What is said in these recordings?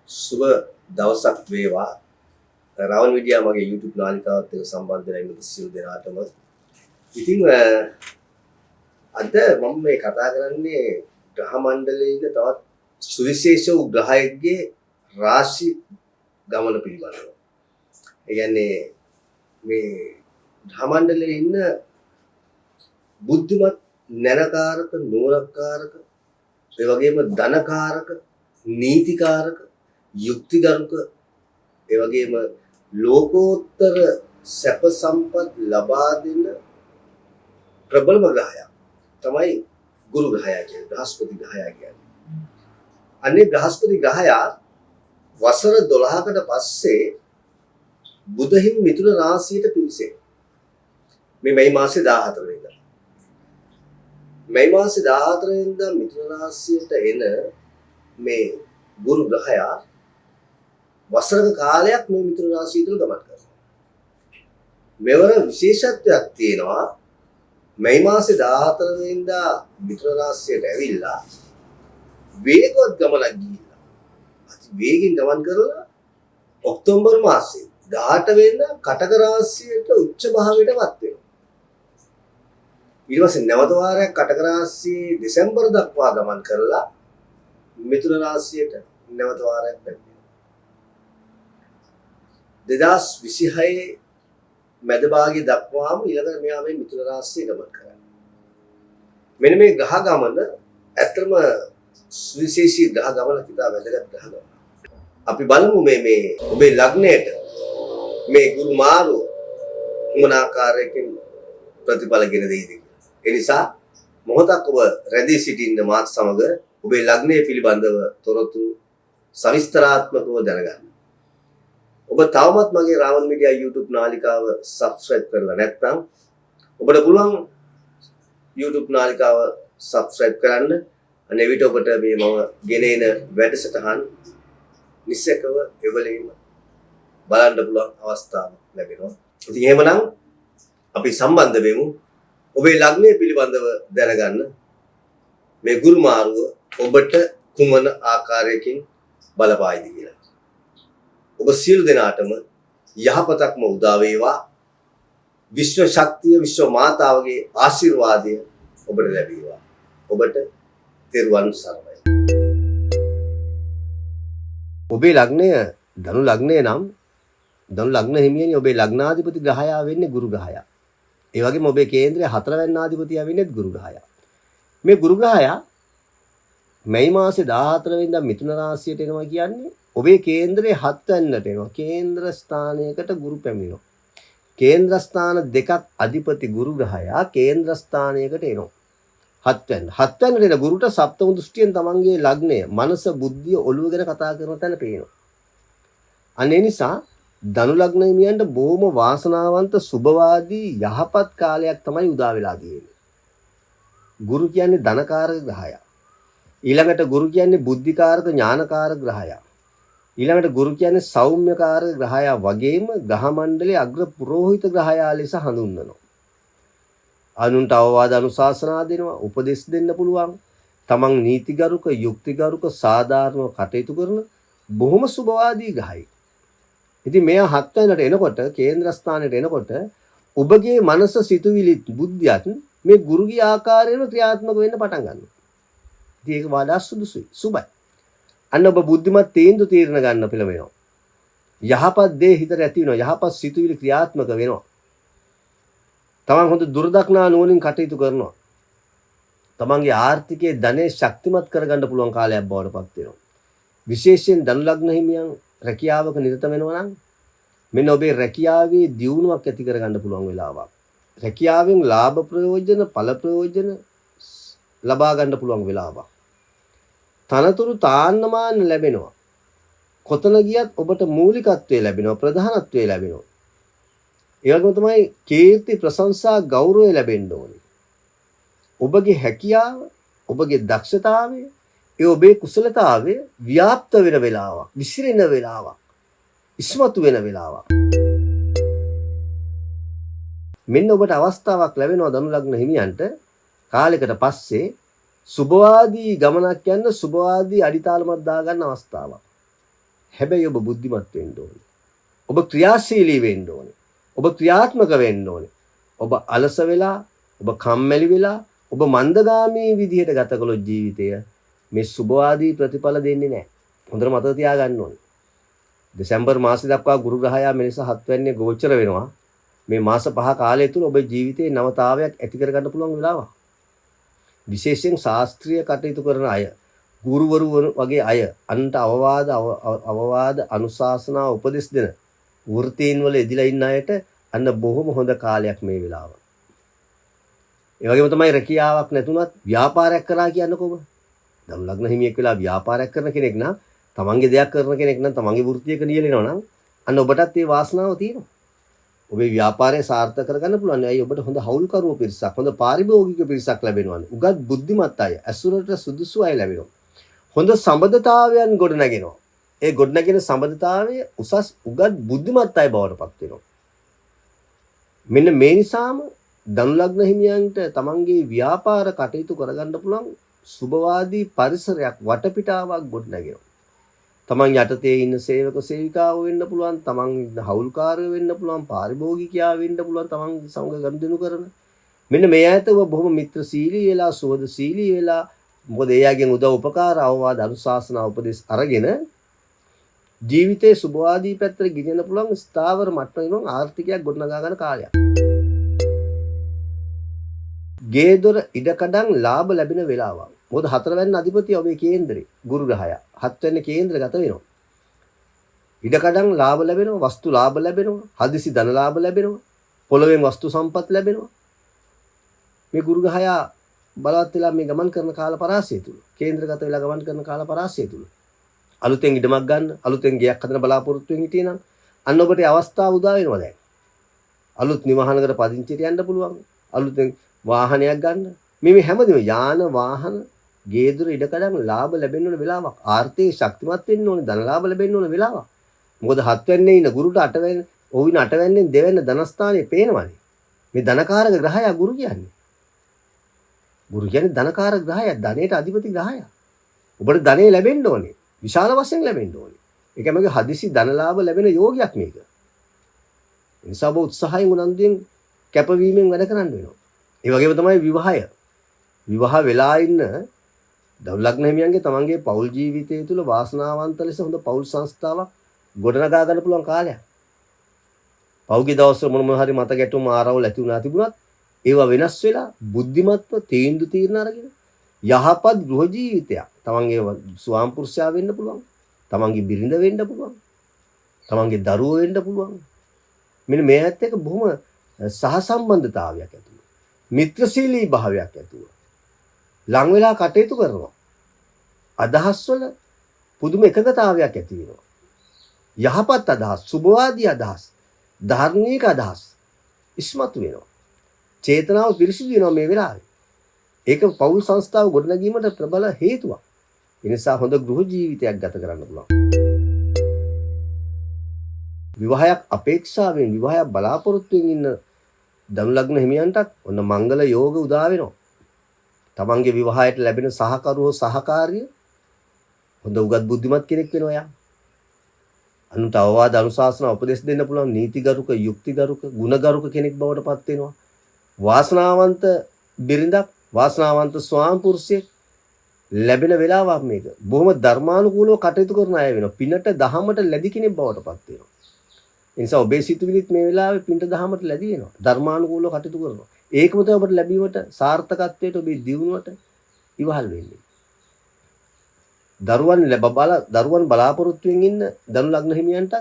සුබ දවසක් වේවා. රාවන් මීඩියා මගේ YouTube නාලිකාවත් එක්ක සම්බන්ධ වෙලා ඉන්න සියලු දෙනාටම. ඉතින් අද මම මේ කතා කරන්නේ ග්‍රහ මණ්ඩලයේ ඉන්න තවත් සුවිශේෂ වූ ග්‍රහයෙක්ගේ රාශි ගමන පිළිබඳව. ඒ කියන්නේ මේ ග්‍රහ මණ්ඩලයේ ඉන්න බුද්ධිමත් නැනකාරක, නුවණකාරක, ඒ වගේම ධනකාරක, නීතිකාරක, යුක්තිගරුක, ඒ වගේම ලෝකෝත්තර සැප සම්පත් ලබා දෙන ප්‍රබලම ග්‍රහයා තමයි ගුරු ග්‍රහයා කියන්නේ, බ්‍රහස්පති ග්‍රහයා කියන්නේ. අනේ බ්‍රහස්පති ග්‍රහයා වසර 12කට පස්සේ බුධ හිමි මිථුන රාශියට පිවිසෙනවා. මේ මැයි මාසේ 14 වෙනිදා. මැයි මාසේ 14 වෙනිදා මිථුන රාශියට එන මේ ගුරු ග්‍රහයා වසරක කාලයක් මේ මිථුන රාශිය තුළ ගමන් කරනවා. මෙවර විශේෂත්වයක් තියෙනවා. මැයි මාසේ 14 වෙනිදා මිථුන රාශියට ඇවිල්ලා වේගවත් ගමනක් ගිහිල්ලා අති වේගෙන් ගමන් කරලා ඔක්තෝබර් මාසේ 18 වෙනිදා කටක රාශියට උච්ච භාවයට පත් වෙනවා. ඊට පස්සේ නැවත වාරයක් කටක රාශියේ දෙසැම්බර් දක්වා ගමන් කරලා මිථුන රාශියට නැවත වාරයක් පැමිණෙනවා. 2026 මැද භාගය දක්වාම ඊළඟට මෙයා මේ මිථුන රාශිය ගමන් කරන්නේ. මෙන්න මේ ග්‍රහ ගමන ඇත්තටම සුවිශේෂී ග්‍රහ ගමනක්, ඉතා වැදගත් ග්‍රහ ගමනක්. අපි බලමු මේ මේ ඔබේ ලග්නයට මේ ගුරු මාරුව කුමන ආකාරයකින් ප්‍රතිඵල ගෙන දෙයිද කියලා. ඒ නිසා මොහොතක් ඔබ රැඳී සිටින්න මාත් සමග ඔබේ ලග්නය පිළිබඳව තොරතුරු සවිස්තරාත්මකව දැනගන්න. ඔබ තවමත් මගේ රාවන් මීඩියා YouTube නාලිකාව සබ්ස්ක්‍රයිබ් කරලා නැත්නම් ඔබට පුළුවන් YouTube නාලිකාව සබ්ස්ක්‍රයිබ් කරන්න. අනේ විට ඔබට මේ මම ගෙන එන වැඩසටහන් නිසැකව එවලේම බලන්න පුළුවන් අවස්ථාවක් ලැබෙනවා. ඉතින් එහෙමනම් අපි සම්බන්ධ වෙමු ඔබේ ලග්නය පිළිබඳව දැනගන්න මේ ගුරු මාරුව ඔබට කුමන ආකාරයකින් බලපායිද කියලා. ඔබ සියලු දෙනාටම යහපතක්ම උදා වේවා. විශ්ව ශක්තිය, විශ්ව මාතාවගේ ආශිර්වාදය ඔබට ලැබේවා. ඔබට තෙරුවන් සරණයි. ඔබේ ලග්නය ධනු ලග්නය නම්, ධනු ලග්න හිමියනි, ඔබේ ලග්නාධිපති ග්‍රහයා වෙන්නේ ගුරු ග්‍රහයා. ඒ වගේම ඔබේ කේන්ද්‍රයේ හතරවැන්න ආධිපතියා වෙන්නේ ගුරු ග්‍රහයා. මේ ගුරු ග්‍රහයා මැයි මාසේ 14 වෙනිදා මිථුන රාශියට එනවා කියන්නේ ඔබේ කේන්ද්‍රයේ හත්වැන්නට එනවා. කේන්ද්‍ර ස්ථානයකට ගුරු පැමිණෙනවා. කේන්ද්‍ර ස්ථාන දෙකක් අධිපති ගුරු ග්‍රහයා කේන්ද්‍ර ස්ථානයකට එනවා. හත්වැන්න. හත්වැන්නට එන ගුරුට සප්තම දෘෂ්ටියෙන් තමන්ගේ ලග්නය, මනස, බුද්ධිය, ඔළුව ගැන කතා කරන තැන පේනවා. අන්න ඒ නිසා ධනු ලග්න හිමියන්ට බොහොම වාසනාවන්ත, සුබවාදී, යහපත් කාලයක් තමයි උදා වෙලා තියෙන්නේ. ගුරු කියන්නේ ධනකාරක ග්‍රහයා. ඊළඟට ගුරු කියන්නේ බුද්ධිකාරක, ඥානකාරක ග්‍රහයා. ඊළඟට ගුරු කියන්නේ සෞම්‍යකාරක ග්‍රහයා වගේම ග්‍රහ මණ්ඩලයේ අග්‍ර පුරෝහිත ග්‍රහයා ලෙස හඳුන්වනවා. අනුන්ට අවවාද අනුශාසනා දෙනවා, උපදෙස් දෙන්න පුළුවන්. තමන් නීතිගරුක, යුක්තිගරුක, සාධාරණව කටයුතු කරන බොහොම සුබවාදී ග්‍රහයෙක්. ඉතින් මෙයා හත්වැන්නට එනකොට, කේන්ද්‍ර ස්ථානයට එනකොට, ඔබගේ මනස, සිතුවිලි, බුද්ධියත් මේ ගුරුගේ ආකාරයෙන්ම ක්‍රියාත්මක වෙන්න පටන් ගන්නවා. ඉතින් ඒක වඩා සුදුසුයි, සුබයි. අන්න ඔබ බුද්ධිමත් තීන්දුව තීරණ ගන්න පෙළඹෙනවා. යහපත් දේ හිතට ඇති වෙනවා. යහපත් සිතුවිලි ක්‍රියාත්මක වෙනවා. තමන් හොඳ දුරදක්නා නුවණින් කටයුතු කරනවා. තමන්ගේ ආර්ථිකයේ ධනය ශක්තිමත් කරගන්න පුළුවන් කාලයක් බවට පත් වෙනවා. විශේෂයෙන් ධනු ලග්න හිමියන් රැකියාවක නිරත වෙනවා නම් මෙන්න ඔබේ රැකියාවේ දියුණුවක් ඇති කරගන්න පුළුවන් වෙලාවක්. රැකියාවෙන් ලාභ ප්‍රයෝජන, ඵල ප්‍රයෝජන ලබා ගන්න පුළුවන් වෙලාවක්. තනතුරු තාන්නමාන ලැබෙනවා. කොතන ගියත් ඔබට මූලිකත්වය ලැබෙනවා, ප්‍රධානත්වය ලැබෙනවා. ඒ වගේම තමයි කීර්ති, ප්‍රශංසා, ගෞරවය ලැබෙන්න ඕනේ. ඔබගේ හැකියාව, ඔබගේ දක්ෂතාවය, ඒ ඔබේ කුසලතාවය ව්‍යාප්ත වෙන වෙලාවක්, විසිරෙන වෙලාවක්, ඉස්මතු වෙන වෙලාවක්. මෙන්න ඔබට අවස්ථාවක් ලැබෙනවා ධනු ලග්න හිමියන්ට කාලයකට පස්සේ සුබවාදී ගමනක් යන්න, සුබවාදී අඩිතාලමක් දාගන්න අවස්ථාවක්. හැබැයි ඔබ බුද්ධිමත් වෙන්න ඕනේ. ඔබ ක්‍රියාශීලී වෙන්න ඕනේ. ඔබ ක්‍රියාත්මක වෙන්න ඕනේ. ඔබ අලස වෙලා, ඔබ කම්මැලි වෙලා, ඔබ මන්දගාමී විදිහට ගත කළොත් ජීවිතය මේ සුභවාදී ප්‍රතිඵල දෙන්නේ නැහැ. හොඳට මතක තියාගන්න ඕනේ. දෙසැම්බර් මාසෙ දක්වා ගුරු ග්‍රහයා මෙලෙස හත්වැන්නේ ගෝචර වෙනවා. මේ මාස 5 කාලය තුල ඔබේ ජීවිතේ නවතාවයක් ඇති කරගන්න පුළුවන් වෙලාවක්. විශේෂයෙන් ශාස්ත්‍රීය කටයුතු කරන අය, ගුරුවරු වගේ අය, අන්ට අවවාද අවවාද අනුශාසනා උපදෙස් දෙන වෘත්තීන් වල එදිලා ඉන්න අයට අන්න බොහොම හොඳ කාලයක් මේ වෙලාව. ඒ වගේම තමයි රැකියාවක් නැතුණත් ව්‍යාපාරයක් කරා කියන්නකෝ ඔබ. ධනු ලග්න හිමියෙක් වෙලා ව්‍යාපාරයක් කරන කෙනෙක් නම්, තමන්ගේ දෙයක් කරන කෙනෙක් නම්, තමන්ගේ වෘත්තියක නියැලෙනවා නම් අන්න ඔබටත් ඒ වාසනාව තියෙනවා. ඔබේ ව්‍යාපාරය සාර්ථක කරගන්න පුළුවන්. ඇයි ඔබට හොඳ හවුල්කරුවෝ පිරිසක්, හොඳ පාරිභෝගික පිරිසක් ලැබෙනවානේ. උගත් බුද්ධිමත් අය, ඇසුරට සුදුසු අය ලැබෙනවා. හොඳ සම්බන්ධතාවයන් ගොඩනගෙනවා. ඒ ගොඩනගෙන සම්බන්ධතාවය උසස් උගත් බුද්ධිමත් අය බවට පත් වෙනවා. මෙන්න මේ නිසාම ධනු ලග්න හිමියන්ට තමන්ගේ ව්‍යාපාර කටයුතු කරගන්න පුළුවන් සුභවාදී පරිසරයක්, වටපිටාවක් ගොඩනගෙනවා. තමන් යටතේ ඉන්න සේවක සේවිකාවෝ වෙන්න පුළුවන්, තමන් ඉන්න හවුල්කාරයෝ වෙන්න පුළුවන්, පාරිභෝගිකයා වෙන්න පුළුවන්, තමන් සමග ගනුදෙනු කරන. මෙන්න මේ අයත් ඔබ බොහොම මිත්‍රශීලී වෙලා, සුහදශීලී වෙලා, මොකද ඒ අයගෙන් උදව් උපකාර, අවවාද, අනුශාසනා, උපදෙස් අරගෙන ජීවිතේ සුභවාදී පැත්තට ගෙනියන්න පුළුවන් ස්ථාවර මට්ටමකින් ආර්ථිකයක් ගොඩනගා ගන්න කාලයක්. ගේ දොර ඉඩකඩම් ලාභ ලැබෙන වෙලාවක්. මොකද හතරවැන්න අධිපතිය ඔබේ කේන්දරේ ගුරු ග්‍රහයා. හත්වැන්න කේන්ද්‍රගත වෙනවා. ඉඩකඩම් ලාභ ලැබෙනවා, වස්තු ලාභ ලැබෙනවා, හදිසි ධන ලාභ ලැබෙනවා, පොළවෙන් වස්තු සම්පත් ලැබෙනවා. මේ ගුරු ග්‍රහයා බලවත් වෙලා මේ ගමන් කරන කාල පරාසය තුල, කේන්ද්‍රගත වෙලා ගමන් කරන කාල පරාසය තුල අලුතෙන් ඉඩමක් ගන්න, අලුතෙන් ගෙයක් හදන බලාපොරොත්තුවෙන් හිටියේ නම් අන්න ඔබට ඒ අවස්ථාව උදා වෙනවා දැන්. අලුත් නිවහනකට පදිංචියට යන්න පුළුවන්. අලුතෙන් වාහනයක් ගන්න. මේ මේ හැමදේම යාන වාහන ගේ දොර ඉඩකඩම් ලාභ ලැබෙන්න ඕන වෙලාවක්. ආර්ථික ශක්තිමත් වෙන්න ඕනේ, ධන ලාභ ලැබෙන්න ඕන වෙලාවක්. මොකද හත්වැන්නේ ඉන්න ගුරුට අටවැන්නේ, ඔහු ඉන්න අටවැන්නෙන් දෙවැන්න ධනස්ථානයේ පේනවනේ. මේ ධනකාරක ග්‍රහයා ගුරු කියන්නේ. ගුරු කියන්නේ ධනකාරක ග්‍රහයා, ධනයට අධිපති ග්‍රහයා. ඔබට ධනය ලැබෙන්න ඕනේ. විශාල වශයෙන් ලැබෙන්න ඕනේ. ඒ කියන්නේ හදිසි ධන ලාභ ලැබෙන යෝගයක් මේක. ඒ නිසා ඔබ උත්සාහයෙන් උනන්දුවෙන් කැපවීමෙන් වැඩ කරන්න වෙනවා. ඒ වගේම තමයි විවාහය. විවාහ වෙලා ඉන්න ධනු ලග්න හිමියන්ගේ තමන්ගේ පෞල් ජීවිතය තුළ වාසනාවන්ත ලෙස හොඳ පෞල් සංස්ථාවක් ගොඩනගා ගන්න පුළුවන් කාලයක්. පෞගේ දවස්වල මොන මොන හරි මත ගැටුම් ආරවුල් ඇති වුණා තිබුණත් ඒවා වෙනස් වෙලා බුද්ධිමත්ව තීන්දුව තීරණ අරගෙන යහපත් ගෘහ ජීවිතයක් තමන්ගේ ස්වාම පුරුෂයා වෙන්න පුළුවන්, තමන්ගේ බිරිඳ වෙන්න පුළුවන්, තමන්ගේ දරුවෝ වෙන්න පුළුවන්. මෙන්න මේ ඇත්ත එක බොහොම සහසම්බන්ධතාවයක් ඇතුව, මිත්‍රශීලී භාවයක් ඇතුව ලං වෙලා කටයුතු කරනවා. අදහස් වල පුදුම එකඟතාවයක් ඇති වෙනවා. යහපත් අදහස්, සුභවාදී අදහස්, ධාර්මික අදහස් ඉස්මතු වෙනවා. චේතනාව පිරිසිදු වෙනවා මේ වෙලාවේ. ඒක පෞල් සංස්ථාව ගොඩනැගීමට ප්‍රබල හේතුවක්. ඒ නිසා හොඳ ගෘහ ජීවිතයක් ගත කරන්න පුළුවන්. විවාහයක් අපේක්ෂාවෙන්, විවාහයක් බලාපොරොත්තුවෙන් ඉන්න ධනු ලග්න හිමියන්ටත් ඔන්න මංගල යෝග උදා වෙනවා. තමන්ගේ විවාහයට ලැබෙන සහකරුවෝ සහකාරිය හොඳ උගත් බුද්ධිමත් කෙනෙක් වෙනවා යා. අනුන්ට අවවාද අනුශාසනා උපදෙස් දෙන්න පුළුවන් නීතිගරුක, යුක්තිගරුක, ගුණගරුක කෙනෙක් බවට පත් වෙනවා. වාසනාවන්ත බිරිඳක්, වාසනාවන්ත ස්වාම පුරුෂයෙක් ලැබෙන වෙලාවක් මේක. බොහොම ධර්මානුකූලව කටයුතු කරන අය වෙනවා. පිනට දහමට ලැබි කෙනෙක් බවට පත් වෙනවා. ඒ නිසා ඔබේ සිතුවිලිත් මේ වෙලාවේ පිනට දහමට ලැබි වෙනවා. ධර්මානුකූලව කටයුතු කරනවා. ඒකම තමයි ඔබට ලැබීමට, සාර්ථකත්වයට, ඔබේ දියුණුවට ඉවහල් වෙන්නේ. දරුවන් දරුවන් බලාපොරොත්තුවෙන් ඉන්න ධනු ලග්න හිමියන්ටත්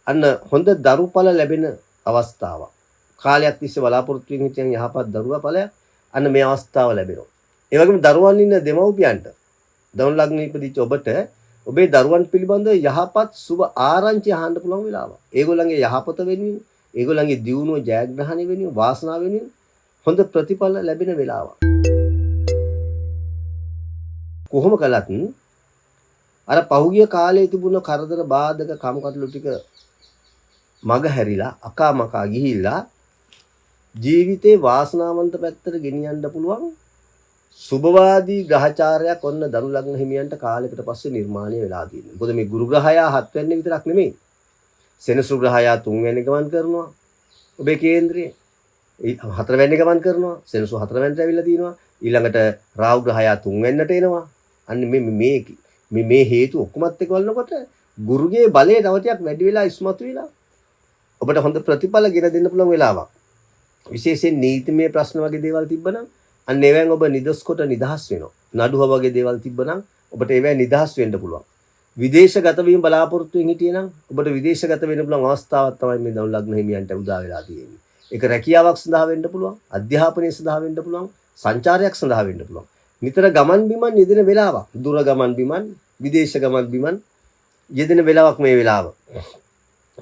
අන්න හොඳ දරුඵල ලැබෙන අවස්ථාවක්. කාලයක් තිස්සේ බලාපොරොත්තුවෙන් හිටියන් යහපත් දරුවා ඵලයක් අන්න මේ අවස්ථාව ලැබෙනවා. ඒ වගේම දරුවන් ඉන්න දෙමව්පියන්ට ධනු ලග්න ඉපදිච්ච ඔබට ඔබේ දරුවන් පිළිබඳව යහපත් සුබ ආරංචි අහන්න පුළුවන් වෙලාවක්. ඒගොල්ලන්ගේ යහපත වෙනුවෙන්, ඒගොල්ලන්ගේ දියුණුව ජයග්‍රහණය වෙනුවෙන්, වාසනාව වෙනුවෙන් හොඳ ප්‍රතිඵල ලැබෙන වෙලාවක්. කොහොම කළත් අර පහුගිය කාලේ තිබුණ කරදර බාධක කම්කටොළු ටික මග හැරිලා අකාමකා ගිහිල්ලා ජීවිතේ වාසනාවන්ත පැත්තට ගෙනියන්න පුළුවන් සුභවාදී ග්‍රහචාරයක් ඔන්න ධනු ලග්න හිමියන්ට කාලයකට පස්සේ නිර්මාණය වෙලා තියෙනවා. මොකද මේ ගුරු ග්‍රහයා හත්වැන්නේ විතරක් නෙමෙයි. සෙනසුරු ග්‍රහයා තුන්වැන්නේ ගමන් කරනවා. ඔබේ කේන්ද්‍රයේ හතරවැන්නේ ගමන් කරනවා. සෙනසුරු හතරවැන්නට ඇවිල්ලා තියෙනවා. ඊළඟට රාහු ග්‍රහයා තුන්වැන්නට එනවා. අන්න මේ මේ මේ මේ හේතු ඔක්කොමත් එක්ක බලනකොට ගුරුගේ බලය තව ටිකක් වැඩි වෙලා ඉස්මතු වෙලා ඔබට හොඳ ප්‍රතිඵල ගෙන දෙන්න පුළුවන් වෙලාවක්. විශේෂයෙන් නීතිමය ප්‍රශ්න වගේ දේවල් තිබ්බනම් අන්න ඒවෙන් ඔබ නිදොස් කොට නිදහස් වෙනවා. නඩුව වගේ දේවල් තිබ්බනම් ඔබට ඒවෙන් නිදහස් වෙන්න පුළුවන්. විදේශගත වීම බලාපොරොත්තු වෙන හිටියනම් ඔබට විදේශගත වෙන්න පුළුවන් අවස්ථාවක් තමයි මේ ධනු ලග්න හිමියන්ට උදා වෙලා තියෙන්නේ. ඒක රැකියාවක් සඳහා වෙන්න පුළුවන්, අධ්‍යාපනය සඳහා වෙන්න පුළුවන්, සංචාරයක් සඳහා වෙන්න පුළුවන්. නිතර ගමන් බිමන් යෙදෙන වෙලාවක්, දුර ගමන් බිමන්, විදේශ ගමන් බිමන් යෙදෙන වෙලාවක් මේ වෙලාව.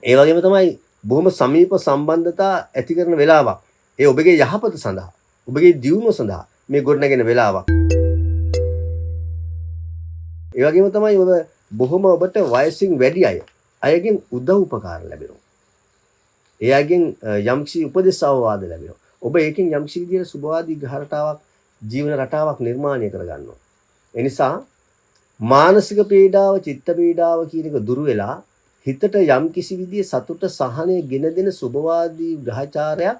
ඒ වගේම තමයි බොහොම සමීප සම්බන්ධතා ඇති කරන වෙලාවක්. ඒ ඔබගේ යහපත සඳහා, ඔබගේ දියුණුව සඳහා මේ ගොඩනැගෙන වෙලාවක්. ඒ වගේම තමයි ඔබ බොහොම ඔබට වයසින් වැඩි අයගෙන් උදව් උපකාර ලැබෙනවා. ඒ අයගෙන් යම්කිසි උපදෙස් අවවාද ලැබෙනවා. ඔබ ඒකෙන් යම්කිසි විදියට සුභවාදී ග්‍රහ රටාවක්, ජීවන රටාවක් නිර්මාණය කරගන්නවා. ඒ නිසා මානසික පීඩාව, චිත්ත පීඩාව කියන එක දුරු වෙලා හිතට යම්කිසි විදියේ සතුට සහනය ගෙන දෙන සුභවාදී ග්‍රහචාරයක්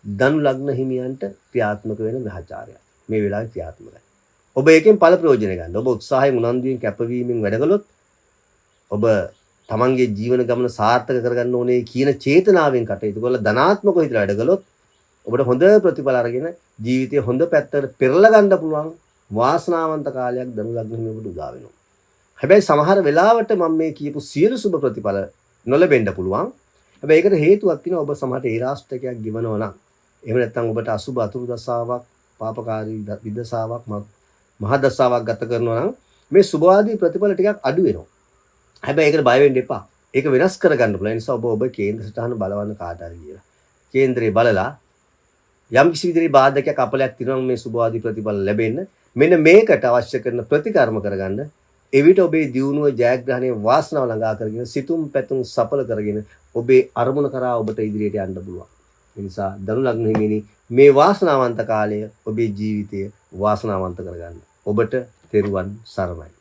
ධනු ලග්න හිමියන්ට ක්‍රියාත්මක වෙන ග්‍රහචාරයක්. මේ වෙලාවේ ක්‍රියාත්මකයි. ඔබ ඒකෙන් ඵල ප්‍රයෝජන ගන්න. ඔබ උත්සාහයෙන් උනන්දුවෙන් කැපවීමෙන් වැඩ කළොත් ඔබ තමන්ගේ ජීවන ගමන සාර්ථක කරගන්න ඕනේ කියන චේතනාවෙන් කටයුතු කරලා ධනාත්මකව හිතලා වැඩ කළොත් ඔබට හොඳ ප්‍රතිඵල අරගෙන ජීවිතයේ හොඳ පැත්තට පෙරලා ගන්න පුළුවන් වාසනාවන්ත කාලයක් ධනු ලග්න හිමියන්ට උදා වෙනවා. හැබැයි සමහර වෙලාවට මම මේ කියපු සියලු සුබ ප්‍රතිඵල නොලැබෙන්න පුළුවන්. හැබැයි ඒකට හේතුවක් තියෙනවා. ඔබ සමහරට ඒ රාෂ්ට්‍රකයක් ගෙවනවා නම්, එහෙම නැත්නම් ඔබට අසුබ අතුරු දසාවක්, පාපකාරී විදසාවක්, මහ දසාවක් ගත කරනවා නම් මේ සුබවාදී ප්‍රතිඵල ටිකක් අඩු වෙනවා. හැබැයි ඒකට බය වෙන්න එපා. ඒක වෙනස් කරගන්න පුළුවන්. ඒ නිසා ඔබ ඔබ කේන්ද්‍ර සටහන බලවන්න කාට හරි කියලා. කේන්ද්‍රේ බලලා යම් කිසි විදිහේ බාධකයක් අපලයක් තියෙනවා මේ සුබවාදී ප්‍රතිඵල ලැබෙන්න, මෙන්න මේකට අවශ්‍ය කරන ප්‍රතිකර්ම කරගන්න. එවිට ඔබේ දියුණුව, ජයග්‍රහණය, වාසනාව ළඟා කරගෙන සිතුම් පැතුම් සඵල කරගෙන ඔබේ අරමුණ කරා ඔබට ඉදිරියට යන්න පුළුවන්. ඒ නිසා ධනු ලග්න හිමිනි, මේ වාසනාවන්ත කාලය ඔබේ ජීවිතය වාසනාවන්ත කරගන්න. ඔබට තෙරුවන් සරණයි.